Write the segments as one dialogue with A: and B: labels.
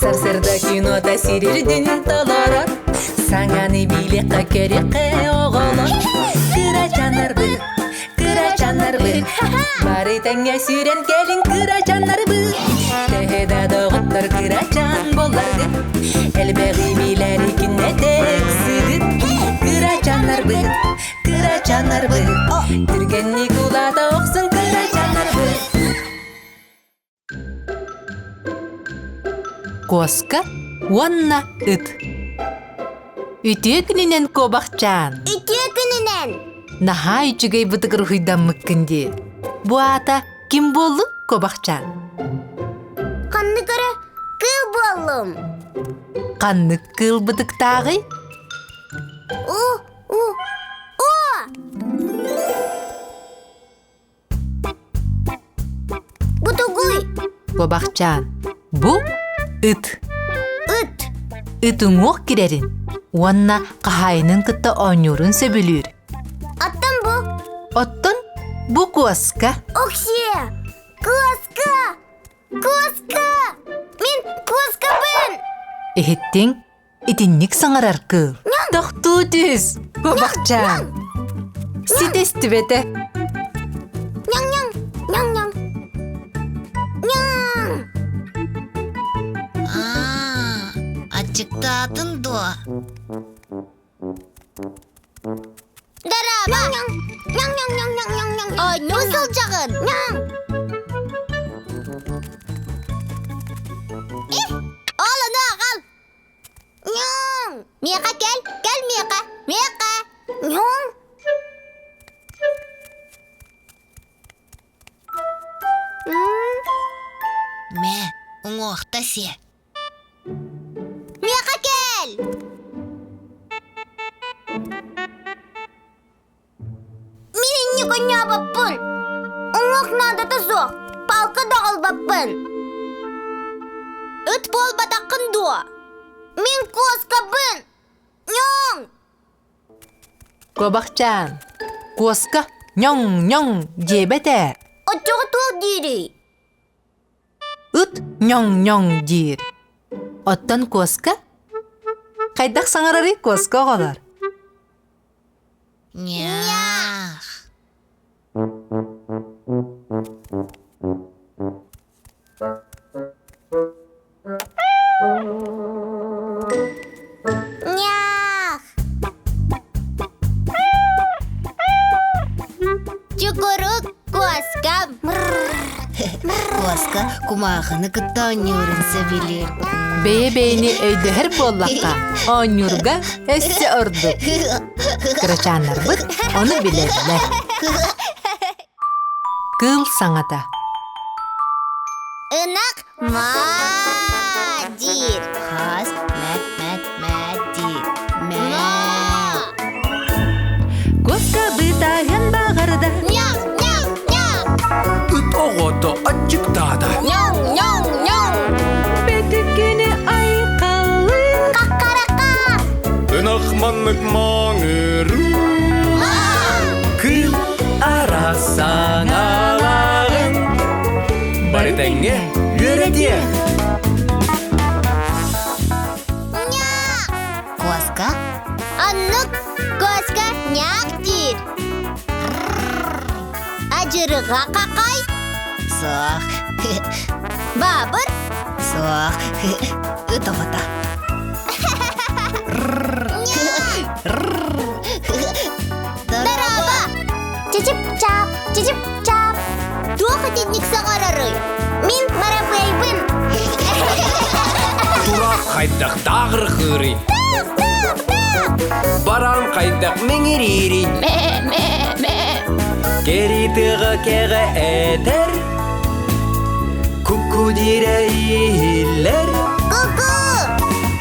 A: Сарсыарда кинота сирирдин толорор, Саҥаны билиэххэ көрүөххэ оҕолор. Кырачааннарбыт, кырачааннарбыт, Бары тэҥҥэ сүүрэн кэлиҥ кырачааннарбыт. Төһө да доҕоттор кырачаан буолларгыт, Элбэҕи билэр икиннэтэ ыксыгыт. Кырачааннарбыт, кырачааннарбыт, Түргэнник улаата охсун кырачааннарбыт. Куоска уонна ыт. Үтүө күнүнэн куобахчаан!
B: Үтүө күнүнэн!
A: Наһаа үчүгэй бытыгырыһыйдаммыккын дии. Бу аата ким буоллуҥ, куобахчаан?
B: Ханнык эрэ кыыл буоллум.
A: Ханнык кыыл бытыктааҕый?
B: У, у, о! Бу тугуй?
A: Куобахчаан. Бу ыт.
B: Ыт.
A: Ыт уҥуох кирэрин уонна хаһаайынын кытта оонньуурун сөбүлүүр.
B: Оттон бу?
A: Оттон бу куоска.
B: Оксия! Куоска! Куоска! Мин куоскабын!
A: Иһиттиҥ? Итинник саҥарар кыыл. Тохтуу түс, куобахчаан. Ситистибэтэ.
B: Няҥ-няҥ, няҥ-няҥ. Няҥ!
C: Аа, аччыктаатын дуо?
B: Дорообо! Няҥ-няҥ-няҥ-няҥ-няҥ-няҥ. Оонньуу сылдьаҕын? Няҥ! Ih, ол ону аҕал! Няҥ! Миэхэ кэл, кэл миэхэ, миэхэ! Няҥ!
C: Мэ, уҥуохта сиэ.
B: Миэхэ кэл! Мин инник оонньообоппун. Уҥуох наадата суох, палка да аҕалбаппын. Ыт буолбатаххын дуо? Мин куоскабын! Ньоҥ!
A: Куобахчаан, куоска ньоҥ-ньоҥ диэбэт ээ.
B: Оччоҕо туох диирий?
A: Ыт ньоҥ-ньоҥ диир. Оттон куоска? Хайдах саҥарарый куоска оҕолор?
C: Ньаах.
B: Ньаах. Чукурук куоскам.
C: Куоска кумаахыны кытта оонньуурун сөбүлүүр.
A: Бэйэ-бэйэни өйдөһөр буоллахха, оонньуурга өссө ордук. Кырачааннарбыт ону билэллэр. Кыыл саҥата.
B: Ынах маа диир.
C: Хас мэт мэт мэт диир. Мэ.
A: Куоска бытаһын баҕарда.
B: Няу, няу, няу.
D: Ыт оҕото аччыктаата.
B: Няу, няу, няу.
A: Бөтүкүнү айхаллыы.
B: Какарака.
D: Ынах маннык маҥырыы. Кыыл араас саҥалааҕын бары тэҥҥэ үөрэтиэх.
B: Няк.
C: Куоска.
B: Оннук куоска няк диир. Адьырҕа какай.
C: Суох.
B: Баабыр.
C: Суох. Ыт оҕото.
B: Дорообо! Чичип-чап, чичип-чап. Туох итинник саҥарарый? Мин барабыайбын.
D: Тураах хайдах тааҕырхыырый? Баран хайдах мэҥириирий? Кэрии тыаҕа кэҕэ этэр, Куку диирэ иһиллэр.
B: Ку-ку!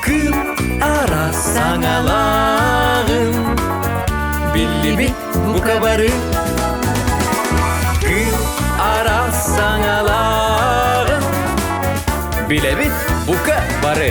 D: Кыыл араас саҥалааҕын Биллибит бука бары. Кыыл араас саҥалааҕын Билэбит бука бары.